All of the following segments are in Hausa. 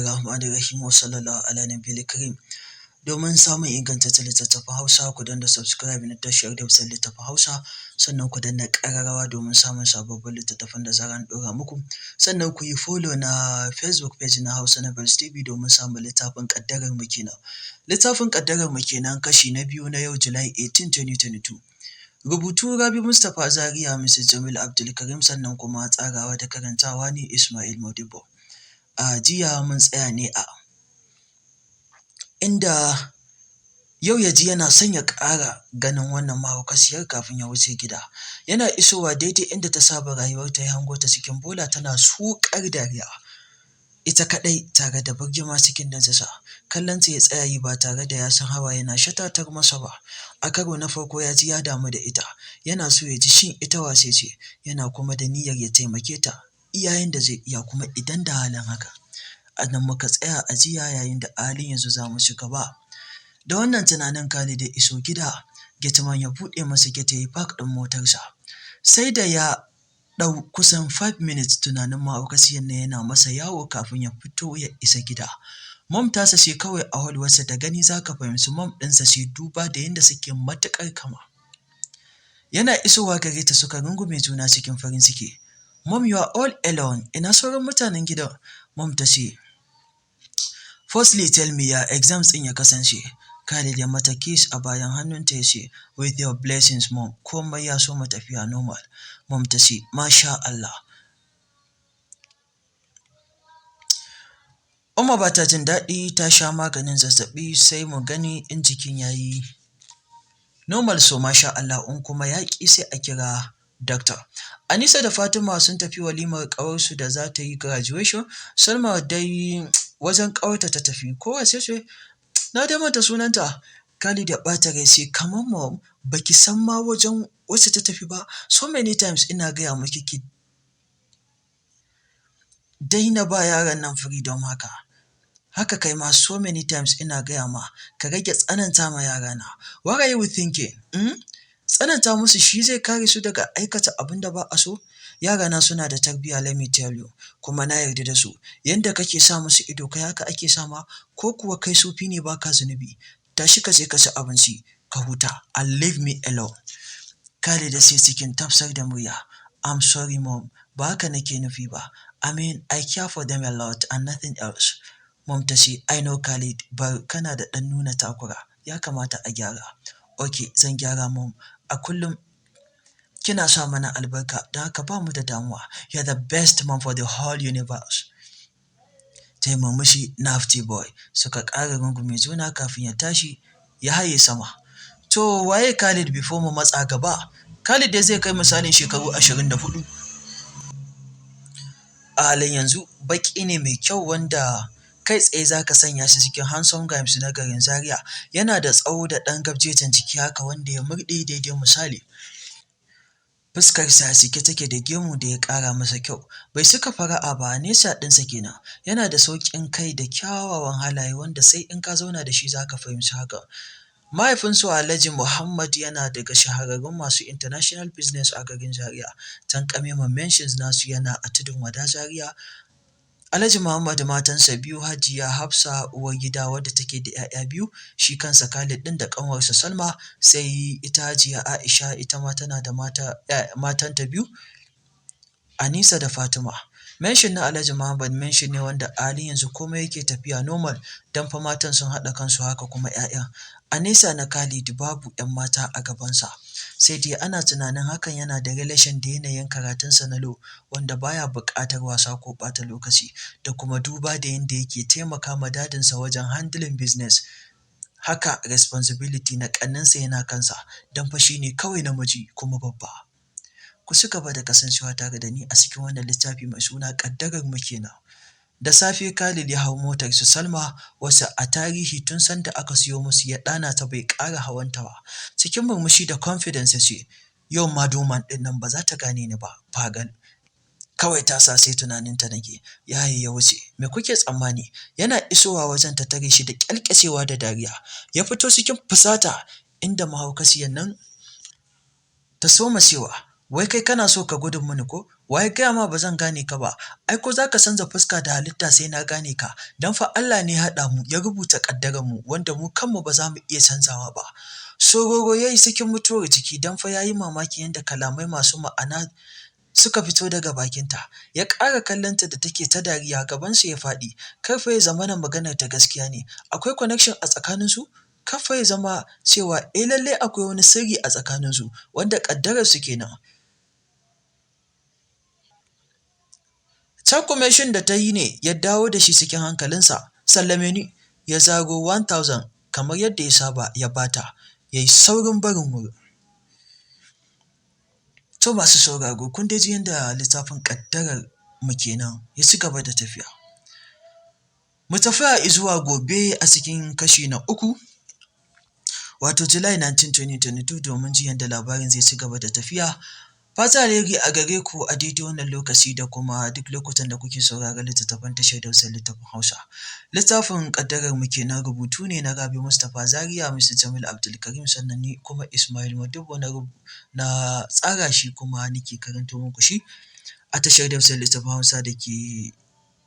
Bismillahirrahmanirrahim wa sallallahu ala nabiyil karim. Domin samun ingantaccen littattafan Hausa, ku danna subscribe na tashar Dausayi Littattafan Hausa, sannan ku danna ƙararrawa domin samun sababbin littattafan da zarar an ɗora muku, sannan ku yi follow na Facebook page na Hausa Novels TV domin samun littafin ƙaddarar mu kenan. Littafin ƙaddarar mu kenan kashi na biyu na yau July 18, 2022. Rubutu Rabi Mustapha Zaria, Mrs. Jamil Abdulkarim, sannan kuma tsarawa da karantawa ne Ismail Modibo. A jiya mun tsaya ne a inda yau ya ji yana son ya ƙara ganin wannan mahaukaciyar kafin ya wuce gida. Yana isowa daidai inda ta saba rayuwarta, ya hango ta cikin bola tana suƙar dariya ita kaɗai tare da birgima cikin najasa. Kallonta ya tsaya yi ba tare da ya san hawaye na shatatar masa ba. A karo na farko ya ji ya damu da ita, yana so ya ji shin ita wace ce, yana kuma da niyyar ya taimake ta iya yanda zai iya, kuma idan da halin haka. A nan muka tsaya a jiya, yayin da a halin yanzu za mu ci gaba. Da wannan tunanin Khalid ya iso gida, gateman ya buɗe masa gate ya yi park ɗin motarsa. Sai da ya ɗau kusan 5 minutes tunanin mahaukaciyar nan yana masa yawo kafin ya fito ya isa gida. Mom tasa ce kawai a hall, wacce da gani za ka fahimci mom ɗinsa ce, duba da yadda suke matuƙar kama. Yana isowa gare ta suka rungume juna cikin farin ciki. "Mom, you are all alone, ina sauran mutanen gidan?" Mom ta ce, "Firstly, tell me, ya exams ɗin ya kasance?" Khalid ya mata kiss a bayan hannunta ya ce, "With your blessings, Mom, komai ya soma tafiya normal." Mom ta ce, "Masha Allah. Umma ba ta jin daɗi, ta sha maganin zazzaɓi, sai mu gani in jikin ya yi normal, so masha Allah, in kuma ya ƙi sai a kira doctor. Anisa da Fatima sun tafi walimar ƙawarsu da za ta yi graduation, Salma dai wajen ƙawarta ta tafi, ko wace ce? Na dai manta sunanta." Khalid ya ɓata rai sai, "Kamar Mom baki san ma wajen wacce ta tafi ba? So many times ina gaya miki ki daina ba yaran nan freedom haka. Haka kai ma, so many times ina gaya ma ka rage tsananta ma yarana. What are you thinking? Hmm? Tsananta musu shi zai kare su daga aikata abin da ba a so? Yarana suna da tarbiyya, let me tell you, kuma na yarda da su. Yanda kake sa musu ido, kai haka ake sama? Ko kuwa kai sufi ne baka zunubi? Tashi ka je ka ci abinci ka huta and leave me alone." Khalid ya ce cikin tafsar da murya, "I'm sorry, Mom, ba haka nake nufi ba. I mean, I care for them a lot and nothing else." Mom ta ce, "I know, Khalid, but kana da ɗan nuna takura, ya kamata a gyara." "Okay, zan gyara, Mom. A kullum kina sa mana albarka, don haka ba mu da damuwa. You're the best mom for the whole universe." Ta yi murmushi, "Naughty boy." Suka ƙara rungume juna kafin ya tashi ya haye sama. To, waye Khalid before mu matsa gaba? Khalid dai zai kai misalin shekaru 24. A halin yanzu baƙi ne mai kyau wanda kai tsaye za ka sanya shi cikin handsome guys na garin Zaria. Yana da tsawo da ɗan gabjejen jiki haka wanda ya murɗe daidai misali. Fuskarsa cike take da gemu da ya ƙara masa kyau. Bai cika fara'a ba, nesa ɗinsa kenan. Yana da sauƙin kai da kyawawan halaye wanda sai in ka zauna da shi za ka fahimci hakan. Mahaifinsu Alhaji Muhammad yana daga shahararrun masu international business a garin Zaria. Tanƙamemen mansions nasu yana a Tudun Wada, Zaria. Alhaji Muhammad matansa biyu, Hajiya Hafsa uwar gida wadda take da 'ya'ya biyu, shi kansa Khalid ɗin da ƙanwarsa Salma, sai ita Hajiya Aisha, ita ma tana da mata, matanta biyu, Anisa da Fatima. Mansion na Alhaji Muhammad mansion ne wanda a halin yanzu komai yake tafiya normal, don fa matan sun haɗa kansu, haka kuma 'ya'yan. A nesa na Khalid babu 'yan mata a gabansa. Sai dai ana tunanin hakan yana da relation da yanayin karatunsa na law wanda baya buƙatar wasa ko ɓata lokaci, da kuma duba da yanda yake taimaka ma dadinsa wajen handling business. Haka responsibility na ƙannensa yana kansa, don fa shi ne kawai namiji kuma babba. Ku ci gaba da kasancewa tare da ni a cikin wannan littafi mai suna ƙaddarar mu kenan. Da safe Khalid ya hau motar su Salma, wacce a tarihi tun sanda aka siyo musu ya ɗana ta bai ƙara hawanta ba. Cikin murmushi da confidence ya ce, "Yau ma doman ɗin nan ba za ta gane ni ba, fagal. Kawai ta sa sai tunaninta nake." Ya haye ya wuce. Me kuke tsammani? Yana isowa wajen ta tare shi da ƙyalƙyacewa da dariya. Ya fito cikin fusata inda mahaukaciyar nan ta soma cewa, "Wai kai kana so ka gudun mini ko? Wa ya gaya ma ba zan gane ka ba? Ai ko za ka canza fuska da halitta sai na gane ka, don fa Allah ne ya haɗa mu ya rubuta ƙaddaranmu wanda mu kanmu ba za mu iya canzawa ba. Sororo ya yi cikin mutuwar jiki don fa ya yi mamakin yadda kalamai masu ma'ana suka fito daga bakinta, ya ƙara kallonta da take ta dariya gabansa ya faɗi, kar fa ya zamana maganarta gaskiya ne, akwai connection a tsakaninsu? Kar fa ya zama cewa eh lallai akwai wani sirri a tsakaninsu wanda ƙaddararsu kenan. Cakume shin da ta yi ne ya dawo da shi cikin hankalinsa, sallame ni, ya zaro 1000 kamar yadda ya saba ya bata, ya yi saurin barin wurin. To masu sauraro kun dai ji yadda littafin ƙaddarar mu kenan ya ci gaba da tafiya. Mu tafi a izuwa gobe a cikin kashi na uku, wato July 19, 2022 domin jin yadda labarin zai ci gaba da tafiya. Fatan alheri a gare ku a daidai wannan lokaci da kuma duk lokutan da kuke sauraron littattafan tashar Dausayi Littafin Hausa. Littafin ƙaddarar mu kenan rubutu ne na Rabi Mustapha Zaria, Mr. Jamil Abdulkarim sannan ni kuma Ismail Modibbo na tsara shi kuma nake karanto muku shi a tashar Dausayi Littafin Hausa da ke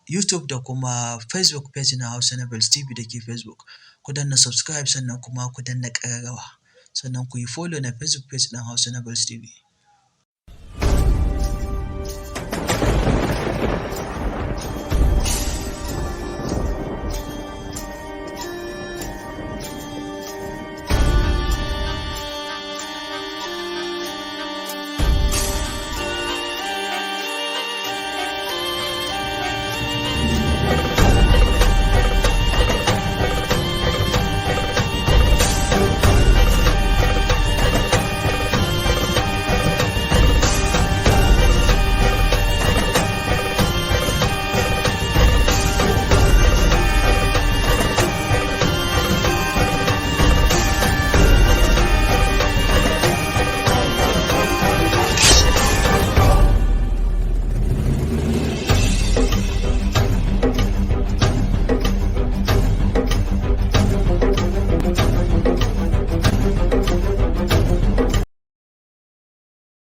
YouTube da kuma Facebook page na Hausa Novels TV da ke Facebook. Ku danna subscribe sannan kuma ku danna ƙararrawa. Sannan ku yi follow na Facebook page ɗin Hausa Novels TV.